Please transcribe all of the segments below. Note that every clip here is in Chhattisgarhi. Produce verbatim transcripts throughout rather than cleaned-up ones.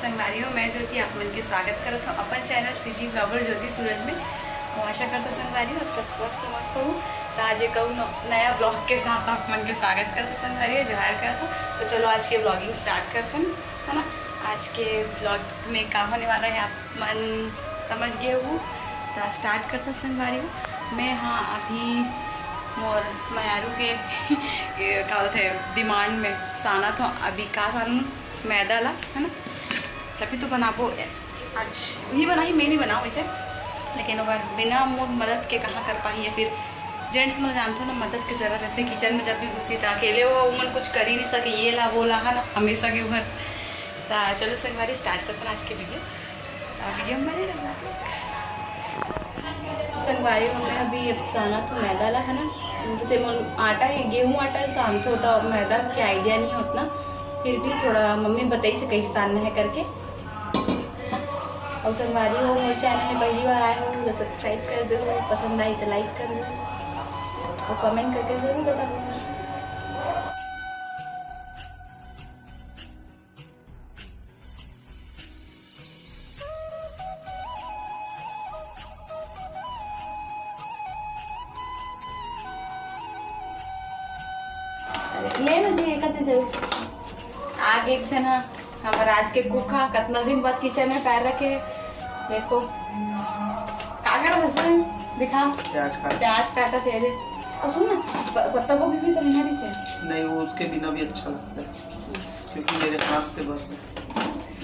संगवारी हो, मैं ज्योति आप मन के स्वागत करत हूँ अपन चैनल सीजी ब्लॉगर ज्योति सूरज में। और आशा करता संगवारी हो, आप सब स्वस्थ मस्त हो। तो आज एक अउ न-, नया ब्लॉग के साथ आप मन के स्वागत करता संगवारी हो, जोहार करता। तो चलो आज के ब्लॉगिंग स्टार्ट करते हैं, है ना। आज के ब्लॉग में का होने वाला है आप मन समझ गए हो। तो स्टार्ट करता संगवारी हो। मैं हाँ अभी मोर मयारू के ये का बोलते हैं डिमांड में सानत हूँ। अभी का सानू मैदा ला, है ना। तभी तो बनाबो। आज वही बनाही, मैं नहीं बनाऊँ इसे, लेकिन अगर बिना मोर मदद के कहाँ कर पाही है। फिर जेंट्स मन जानते हो ना, मदद की जरूरत रहती है किचन में। जब भी घुसी तो अकेले वो मन कुछ कर ही नहीं सके, ये ला वो ला, है ना, हमेशा के उधर। तो चलो संगवारी स्टार्ट करते हैं आज के वीडियो। तो वीडियो में बने रहना। संगवारी हो, मैं अभी सानत हूँ मैदा ला, है ना। जैसे मोर आटा है, गेहूं आटा सानत हूँ, तो मैदा के आइडिया नहीं होता, फिर भी थोड़ा मम्मी बताइस कइसे सानना है करके। और संगवारी हो, मोर चैनल में पहली बार आए हो तो सब्सक्राइब कर दो, पसंद आई तो लाइक कर दो और कमेंट करके जरूर बताओ। ले ना जी, एक आदमी जरूर। आगे एक झन ह, हमर आज के कुक ह, कतना दिन बाद किचन में पैर रखे। देखो, का करत हस रे? दिखा। प्याज काट। प्याज काटत हे रे। और सुन ना, प-, पत्ता गोभी भी तो लेना भी से। नहीं, वो उसके बिना भी अच्छा लगता है, क्योंकि मेरे हाथ से बनता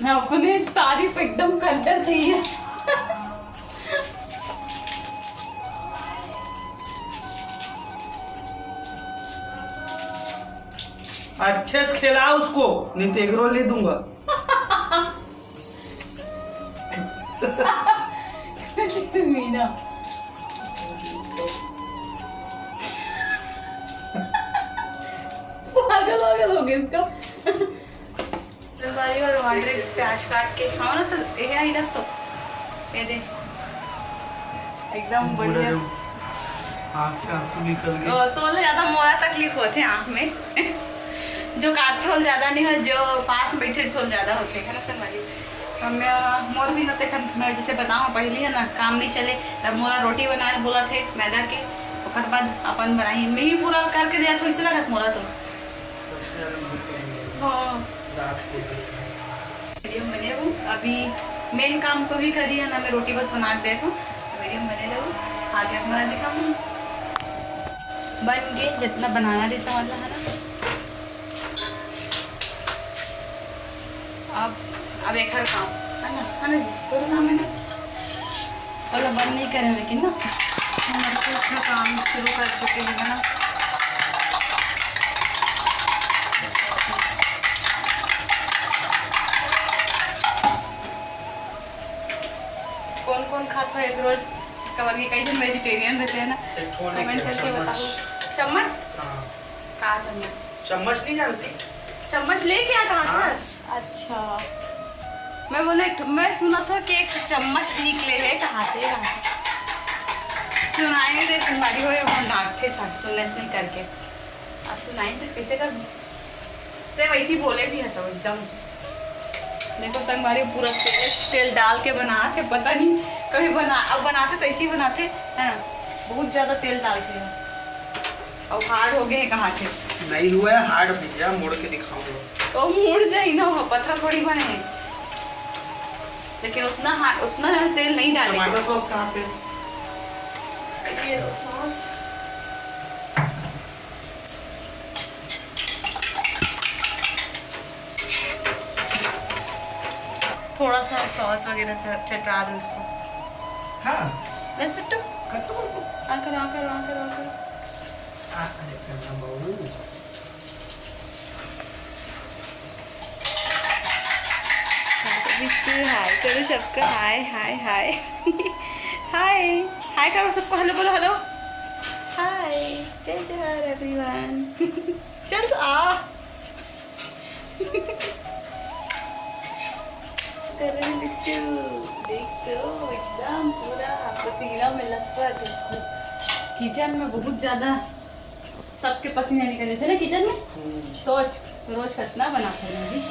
है। अपने तारीफ एकदम खंडर चाहिए। अच्छे से खिला उसको, नहीं तो एग रोल नहीं दूंगा। मीना, पागल पागल हो गया इसका। संगवारी हो, टमाटर इस प्याज काट के खाओ ना, तो ये है इधर तो, ये दे, एकदम बढ़िया। आँख से आंसू निकल गए। ओ, तो ले ज्यादा मोरा तकलीफ होते आँख में। जो काटथे ओला ज्यादा नहीं हो, जो पास में बैठे थे ओला ज्यादा होते, है ना संगवारी? हम, मोर भी न तो एखन मैं जैसे बताऊँ पहली है ना, काम नहीं चले, तब मोला रोटी बनाए बोला थे मैदा के, ओकर बाद अपन बनाई, मैं ही पूरा करके दिया था, इसे लगत मोला तो। हाँ। वीडियो में बने रहू। अभी मेन काम तो ही करी है ना, मैं रोटी बस बना के देत हूँ। वीडियो में बने रहू, आगे अपना दिखाऊँ। बन गए जितना बनाना रही समझ ला, है ना। अब, अब एक हर काम, है ना, है ना जी, तोरे काम है ना। ओला बंद नहीं करे, लेकिन ना, हम लोग अपना काम शुरू कर चुके हैं ना। कौन कौन खात हो एग रोल? कबर के कई जन वेजिटेरियन रहते हैं ना, एक ठो लेके कमेंट करके चम्मच। बताओ। चम्मच? हाँ। का चम्मच? चम्मच नहीं जानती? चम्मच लेके आ कहाँ हाँ। था? अच्छा, मैं बोले, मैं सुना था कि एक चम्मच निकले है, कहाँ थे, कहाँ थे? सुनाए दे, तुम्हारी हो, हम डांटते साथ सुनने से नहीं करके। अब सुनाए दे, कैसे कर? ते वैसे ही बोले भी है सब एकदम। देखो संगवारी, पूरा तेल, तेल डाल के बनात हे, पता नहीं कभी बना, अब बनाते तो ऐसे ही बनाते हैं ना, बहुत ज्यादा तेल डालते हैं। और हार्ड हो गए हैं कहाँ के। नहीं हुआ है हार्ड भैया, मोड़ के दिखाऊंगा। तो मुड़ जाई ना, वो पत्थर थोड़ी बने हैं। लेकिन उतना हा-, उतना तेल नहीं डालेंगे। टमाटर सॉस कहाँ पे? ये लो सॉस। थोड़ा सा सॉस वगैरह कर, चटरा दो इसको। हाँ। बस बिट्टू। कत्तू को। आ करो, आ करो, आ करो, आ करो। आ, अरे, करना बहू। बिट्टू, हाय करो सबको, हाय, हाय, हाय। हाय, हाय करो सबको, हेलो बोलो, हेलो। हाय, जय जोहार एवरीवन। चल आ। कर रहे हैं बिट्टू, देख तो एकदम पूरा पतीला में लथपथ। किचन में बहुत ज्यादा सबके पसीने निकल जाते ना किचन में। हम्म। सोच, रोज कितना बनाते हैं जी।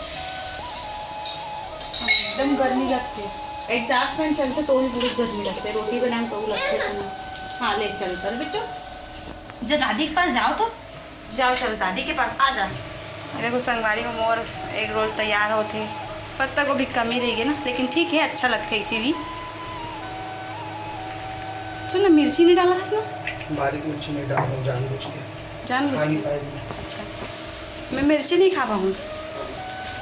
एकदम गर्मी लगथे। एग्जॉस्ट फैन चलथे तो भी बहुत गर्मी लगथे, रोटी बनाए तो लगथे इतना। हाँ, ले चल कर बेटो, जा दादी के पास जाओ तो। जाओ, चल दादी के पास, आ जा। ये देखो संगवारी हो, मोर एग रोल तैयार होथे। पत्ता गोभी कमी रही है ना, लेकिन ठीक है, अच्छा लगता है इसी भी। चल ना, मिर्ची नहीं डाला है इसमें? बारीक मिर्ची नहीं डाला हूँ, जानबूझ के। जान खा नहीं पाएगी। अच्छा, मैं मिर्ची नहीं खा पाऊँ,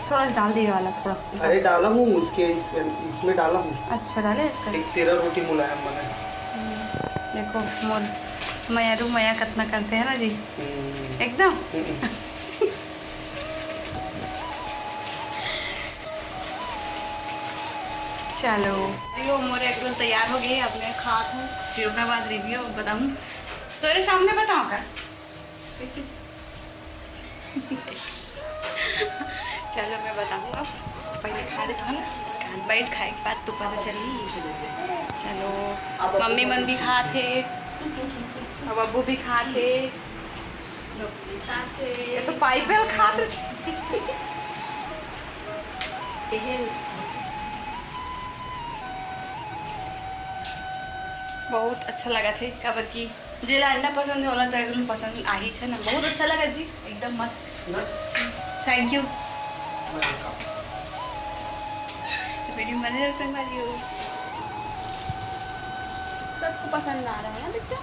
थोड़ा सा डाल दिए वाला, थोड़ा सा। अरे डाला हूँ इसके, इसमें, इसमें डाला हूँ। अच्छा, डाले इसका। एक तेरा रोटी मुलायम बना है। हम्म, देखो मोर मयारू मया कतना करते हैं ना जी। हम्म। एकदम। हम्म। चलो, यो मोर एग रोल तैयार हो गए, अब मैं खात हूँ, फिर ओकर बाद रिव्यू बताऊँ। तोरे सामने बताओ का? चलो, मैं बताऊँगा, पहले खा लेता हूँ ना, बैठ खाए के बाद तो पता चली। चलो, मम्मी मन भी खात हे, अब अब्बू भी खात हे। ये तो पाइपल खात रहे। बहुत अच्छा लगा थे, काबर कि जेला अंडा पसंद है, ओला तो एकदम पसंद आही छे ना। बहुत अच्छा लगा जी, एकदम मस्त। ना? Thank you। Welcome। तो वीडियो बने रहो संगवारी हो। सबको पसंद आ रहा है ना बेटा?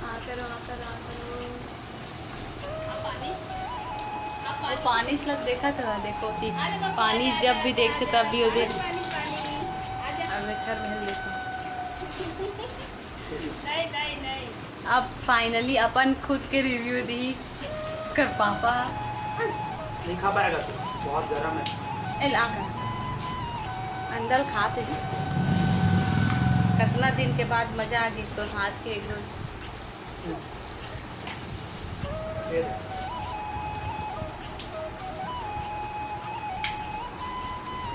आ करो, आ करो, आ करो। वो पानी से लग देखा था, देखो कि पानी जब भी देखते तब भी उधर। अब मैं घर में देखो। अब finally अपन खुद के रिव्यू दी कर पापा। नहीं खा पाएगा तू, बहुत गर्म है। ए, ला कर। अंदर खाते हैं। कितना दिन के बाद मजा आ गई तो हाथ के एग रोल।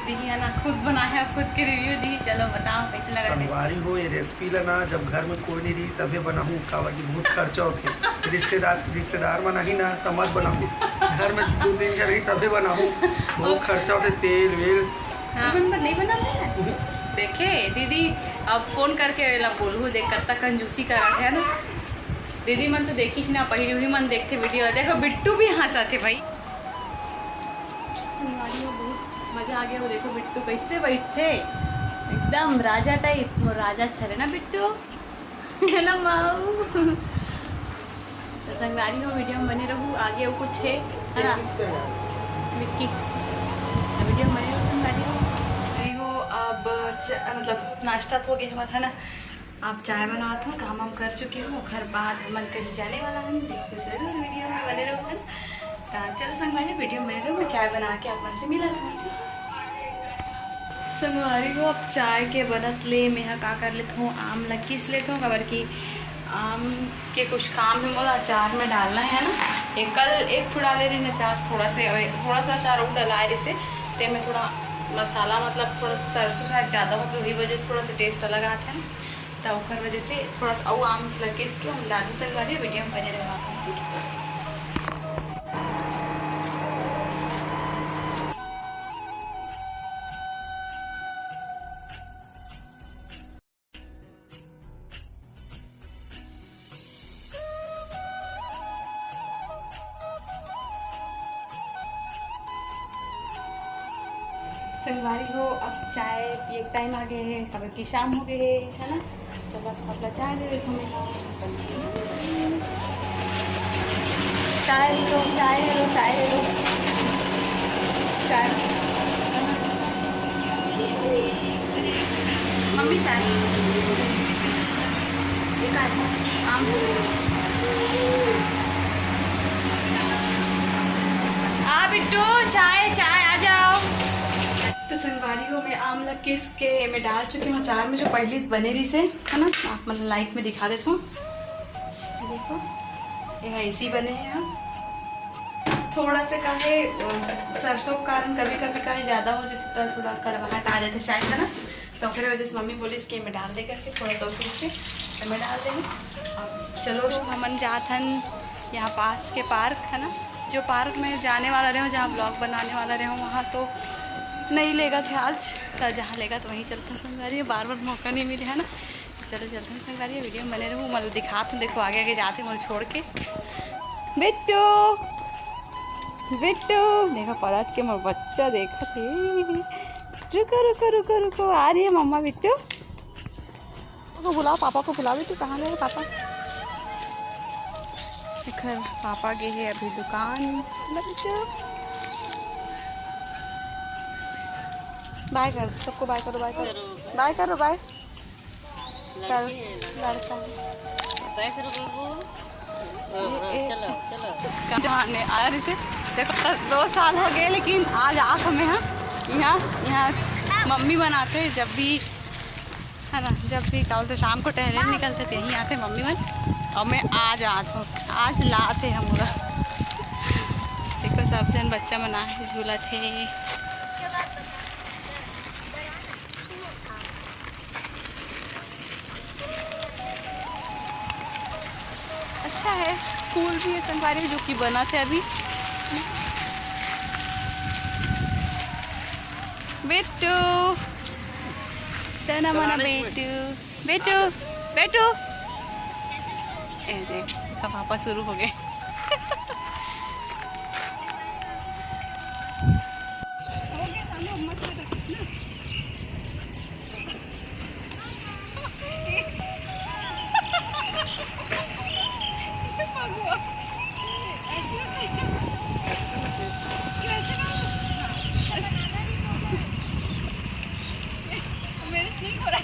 दीदी है ना, खुद बनाया, खुद के रिव्यू दी। चलो बताओ कैसे लगा थे? संगवारी हो, ये रेसिपी ला ना जब घर में कोई नहीं रही तबे बनाहूँ, काबर कि बहुत खर्चा होथे। रिश्तेदार, रिश्तेदार मन आही ना त मत बनाहूँ, घर में दो तीन जन रही तबे बनाहूँ। बहुत खर्चा होथे, तेल वेल। हाँ। अपन पर नहीं बनाते हैं। देखे दीदी, अब फोन करके एला बोलहू, देख कत्ता कंजूसी करत है ना। दीदी मन तो देखिस ना, पहली ही मन देखते वीडियो। देखो बिट्टू भी हंसत है भाई। संगवारी हो, बहुत मजा आ गया। वो देखो बिट्टू कैसे बैठे, एकदम राजा टाइप। मोर राजा छरे ना बिट्टू। है ना माऊ? तो संगवारी हो, वीडियो में बने रहू, आगे वो कुछ है, है ना? विक्की, तो वीडियो में बने रहू संगवारी हो। संगवारी हो, अब च-, मतलब नाश्ता तो हो गया हमारा, है ना? आप चाय बनात हो, काम वाम कर चुके हो, ओकर बाद हमन कहीं जाने वाला हन, देखते जरूर वीडियो में बने रहो हन। तो चलो संगवारी, वीडियो में बने रहो, मैं चाय बना के आप मन से मिलत हूँ। संगवारी हो, अब चाय के बनत ले मैं ह का कर लेत हूँ, आम ला किस लेत हूँ, काबर कि आम के कुछ काम है मोला अचार में डालना है ना। एक कल एक ठो डाले रही अचार, थोड़ा से, थोड़ा सा अचार और डलाए रहिसे, ते में थोड़ा मसाला, मतलब थोड़ा सा सरसों शायद ज़्यादा हो गया, वही वजह से थोड़ा सा टेस्ट अलग आता है। त ओकर वजह से थोड़ा सा अउ आम लगे इसके हम डाल सकते हैं, वीडियो में बने रहो आप, ठीक है? संगवारी हो, अब चाय पिए के टाइम आ गए है, काबर कि शाम हो गए है, है ना? चलो, अब सब ला चाय दे देथों मैं। चाय ले लो, चाय ले लो, चाय ले लो, चाय। मम्मी चाय। एक आध आम। आ बिट्टू, चाय, चाय, आ जाओ। तो संगवारी हो, मैं आम ला किस के मैं डाल चुकी हूँ अचार में, जो पहली बने रहिसे, है ना? आप मन ला लाइट में दिखा देथों। ये देखो, ये ऐसे ही बने हैं। हाँ, थोड़ा से काहे, अ, सरसों के कारण कभी-कभी काहे ज़्यादा हो जाथे, त थोड़ा कड़वाहट आ जाथे शायद, है ना? तो ओकरे वजह से मम्मी बोलिस कि मैं डाल दे करके थोड़ा सा उसमें से, तो मैं डाल देंगे। अब चलो, हमन जात हन यहाँ पास के पार्क, है ना, जो पार्क में जाने वाला रहे हूँ, जहाँ ब्लॉग बनाने वाला रहे हूँ, वहाँ तो नहीं लेगथे आज, त जहाँ लेगथे वहीं चलथन संगवारी, बार बार मौका नहीं मिले है ना। चलो चलथन संगवारी, वीडियो में बने रहू, मैं दिखात हूँ, देखो आगे आगे जात हे मोला छोड़ के। बिट्टू, बिट्टू, देखो पलट के मोर बच्चा देखत हे। रुको, रुको, रुको, रुको, आ रही है मम्मा बिट्टू। को बुलाओ, पापा को बुलाओ बिट्टू, कहाँ गए पापा? एकर पापा गे हे अभी दुकान। चलो बिट्टू, बाय कर, सबको बाय करो, बाय करो, बाय करो, बाय। कर, लड़का है। बाय करो बाबू। हाँ, हाँ, ये, चलो, चलो। कहाँ ने आया जैसे, देखो, दो साल हो गए, लेकिन आज आत हमें यहाँ, यहाँ, यहाँ मम्मी बनाते हैं जब भी, है ना, जब भी का बोलते शाम को टहले निकलते थे, यहीं आते मम्मी मन, और मैं आज आत हूँ, आज लात हे हम पूरा। देखो, सब जन बच्चा मन आहे, झूलत हे। अच्छा है, स्कूल भी है संगवारी, जो कि बनत हे अभी। बेटू, सोना मोना बेटू, बेटू, बेटू। ए देख, सब पापा शुरू हो गए। मेरे ठीक हो रहा है।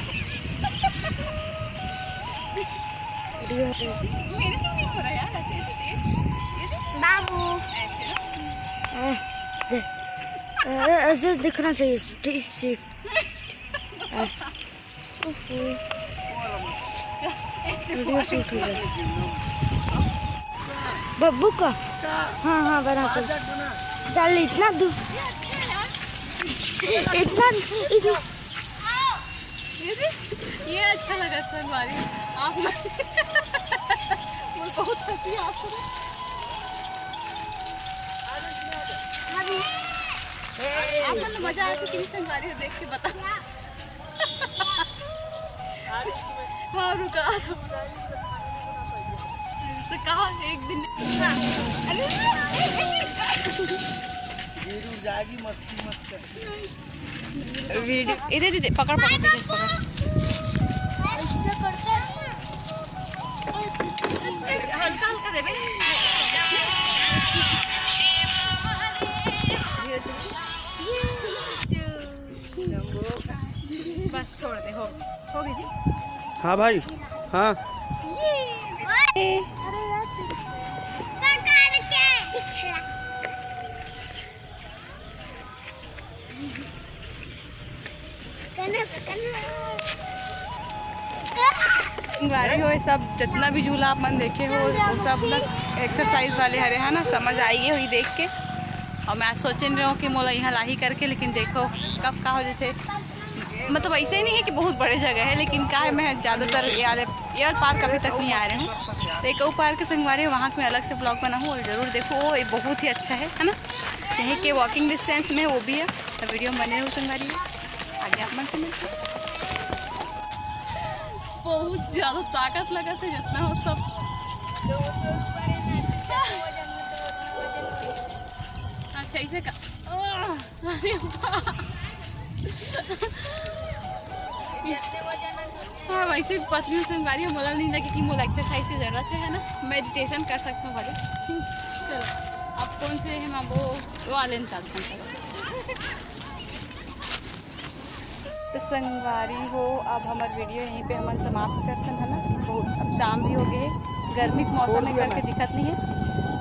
मेरे से नहीं हो रहा यार, ऐसे, ऐसे तेज। ये देख। बाबू। ऐसे ना। ए, दे। ए, ए, ऐसे दिखना चाहिए, स्ट्रीट सीट। ए। वीडियो शूट हो गया। बब्बू का? हाँ, हाँ, बना चल। चल, इतना दूर। इतना, इतना। ये देख, ये अच्छा लगा संगवारी। आप मुझे बहुत हंसी आपको। आप मतलब मजा आया कि नहीं संगवारी हो देख के बता। हाँ, रुका। तो कहा एक दिन। अरे, गिर उड़ जाएगी, मस्ती मत कर। वीडियो, इधर, इधर, पकड़, पकड़, पकड़, पकड़। ऐसे करके हल्का, हल्का देबे। बस छोड़ दे, हो, हो गई जी। हाँ भाई, हाँ। ये। अरे यार, पकड़ के दिखला। संगवारी हो, ये सब जितना भी झूला आप मन देखे हो, वो सब ना एक्सरसाइज वाले हरे, है ना, समझ आई गे होही देख के। और मैं आज सोचन रहे हूँ कि मोला यहाँ लाही करके, लेकिन देखो कब का हो जाथे। मतलब ऐसे ही नहीं है कि बहुत बड़े जगह है, लेकिन का है, मैं ज़्यादातर ये वाले, ये वाला पार्क अभी तक नहीं आ रहे हूँ। तो एक और पार्क है संगवारी, वहाँ के मैं अलग से ब्लॉग बनाऊँ और ज़रूर देखो, वो ये बहुत ही अच्छा है, है ना, यहीं के वॉकिंग डिस्टेंस में वो भी है। तो वीडियो में बने रहो संगवारी, आगे आप मन से मिलते हैं। बहुत ज्यादा ताकत लगा था जितना हो सब। अच्छा, इसे का, आह, अरे बाप। हाँ, वैसे भी पतली हूँ संगवारी, मोला नहीं लगे कि मोला एक्सरसाइज की जरूरत है, है ना, मेडिटेशन कर सकता हूँ भले। चलो, अब कौन से हम वो, वो वाले में चलते हैं, चलो। तो संगवारी हो, अब हमर वीडियो यहीं पे हमन समाप्त करथन, है ना। बहुत अब शाम भी हो गए, गर्मी के मौसम में करके दिखत नहीं है।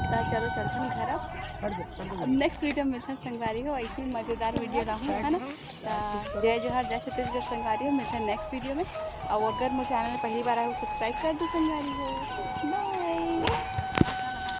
तो चलो चलथन घर अब। अब नेक्स्ट वीडियो में मिलथन संगवारी हो, ऐसी मजेदार वीडियो लाहूँ, है ना। तो जय जोहार, जय छत्तीसगढ़ संगवारी हो, मिलथन नेक्स्ट वीडियो में। और अगर मोर चैनल में पहली बार आए हो, सब्सक्राइब कर दो संगवारी हो। Bye।